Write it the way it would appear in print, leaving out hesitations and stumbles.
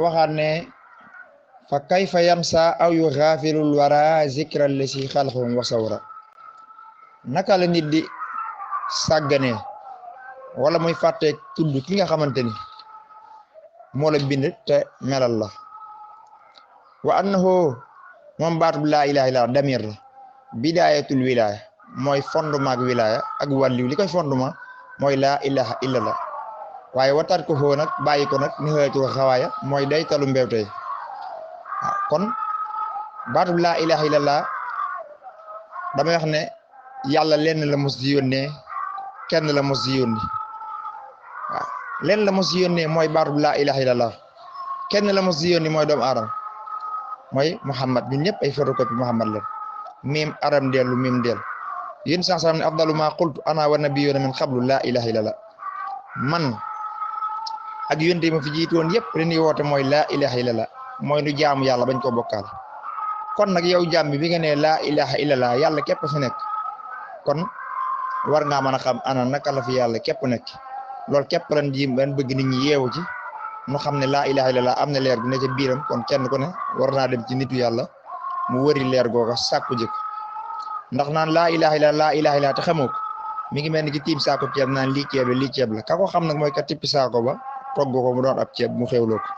waxaat ne fa kayfa yansa aw yu xaafilul wara zikra lesi xalqahum wa sawra naka la nit di sàgganee wala muy fàtte tudd ki nga xamante ni moo la bind te melal la wa annahu moom baatu bi laa ilaha illa damir la bidayatul wilaya mooy fondement ak wilaya ak wàlliw li koy fondement mooy laa ilaha illa la waaye wataat ko foo nag bàyyi ko nag ni xëyatu xawaaya mooy day talu mbewtey waaw kon baatu bi laa ilaha illa la damay wax ne yàlla lenn la mos di yónnee kenn la mos di yónni waaw lenn la mos di yónnee mooy baatu bi laa ilaha illa la kenn la mos di yónni mooy doomu aadama mooy Muhammad ñun ñëpp ay photocopie Muhammad la miim aram dellu miim dellu yéen sax ne afdalu ma qultu ana wa nabiyyuna min qablu laa ilaha illa la man ak yonte ma fi jiitu woon yëpp li ñuy woote mooy laa ilaha illa la mooy nu jaamu yàlla bañ ko bokkaal kon nag yow jaam bi nga ne laa ilaha illa la yàlla képp fi nekk kon war ngaa mën a xam ana naka la fi yàlla képp nekk loolu képp lan ji ban bëgg nit ñi yeewu ci nu xam ne laa ilaha illallah am na leer gu ne ca biiram kon kenn ku ne war naa dem ci nitu yàlla mu wëri leer googa sàkku jëkk ndax naan laa ilaha illallah te xamoo ko mi ngi mel ni ki tiim saako ceeb naan lii ceeb la ka ko xam nag mooy ka tippi saako ba togg ko mu doon ab ceeb mu xewloo ko